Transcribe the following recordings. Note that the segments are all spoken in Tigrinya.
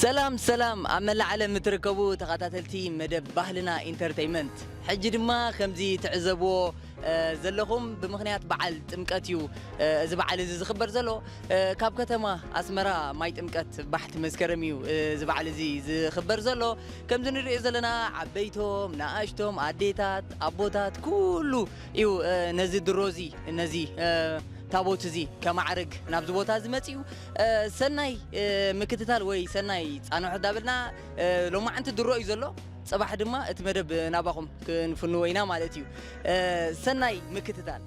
ሰላም ሰላም፣ ኣብ መላእ ዓለም እትርከቡ ተኸታተልቲ መደብ ባህልና ኢንተርተይመንት፣ ሕጂ ድማ ከምዚ ትዕዘብዎ፣ እ፣ ዘለኹም ብምኽንያት በዓል ጥምቀት እዩ፣ እ፣ እዚ በዓል እዚ ዝኽበር ዘሎ። እ፣ ካብ ከተማ ኣስመራ ማይ ጥምቀት ባሕቲ መስከረም እዩ፣ እ፣ እዚ በዓል እዚ ዝኽበር ዘሎ። ከምዚ ንሪኦ ዘለና ዓበይቶም፣ ንኣሽቶም፣ ኣዴታት፣ ኣቦታት፣ ኩሉ እዩ፣ እ፣ ነዚ ድሮ እዚ፣ ነዚ፣ እ፣ ታቦት እዚ ከማዕርግ ናብዚ ቦታ እዚ መጺኡ። እ፣ ሰናይ፣ እ፣ ምክትታል ወይ ሰናይ ጻንሖት ዳበልና፣ እ፣ ሎማዓንቲ ድሮ እዩ ዘሎ። ጽባሕ ድማ እቲ መደብ ናባኹም ክንፍንዎ ኢና ማለት እዩ። እ፣ ሰናይ ምክትታል።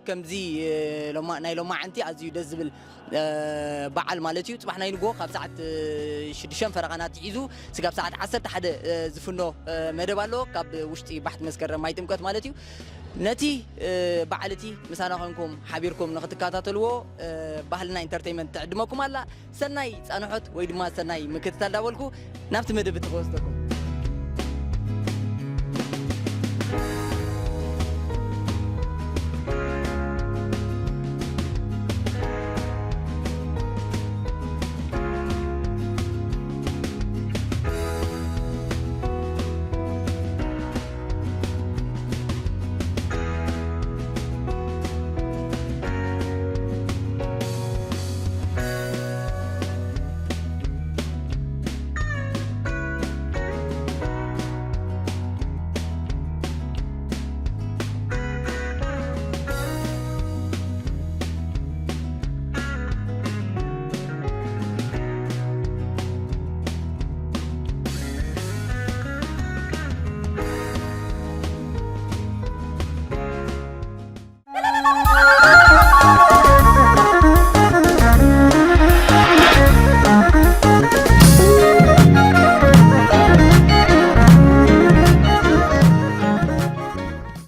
ከምዚ እ፣ ሎማ ናይ ሎማዓንቲ ኣዝዩ ደስ ዝብል እ፣ በዓል ማለት እዩ። ጽባሕ ናይ ንግሆ ካብ ሰዓት እ፣ ሽዱሽተ ፈረቓና ትሒዙ ስጋብ ሰዓት ዓሰርተ ሓደ እ፣ ዝፍኖ እ፣ መደብ ኣሎ፣ ካብ ውሽጢ ባሕቲ መስከረም ማይ ጥምቀት ማለት እዩ። ነቲ እ፣ በዓል እቲ ምሳና ኮንኩም ሓቢርኩም ንክትከታተልዎ እ፣ ባህልና ኢንተርቴይመንት ትዕድመኩም ኣላ። ሰናይ ጻንሖት ወይ ድማ ሰናይ ምክትታል ዳበልኩ ናብቲ መደብ እቲ ክወስደኩም።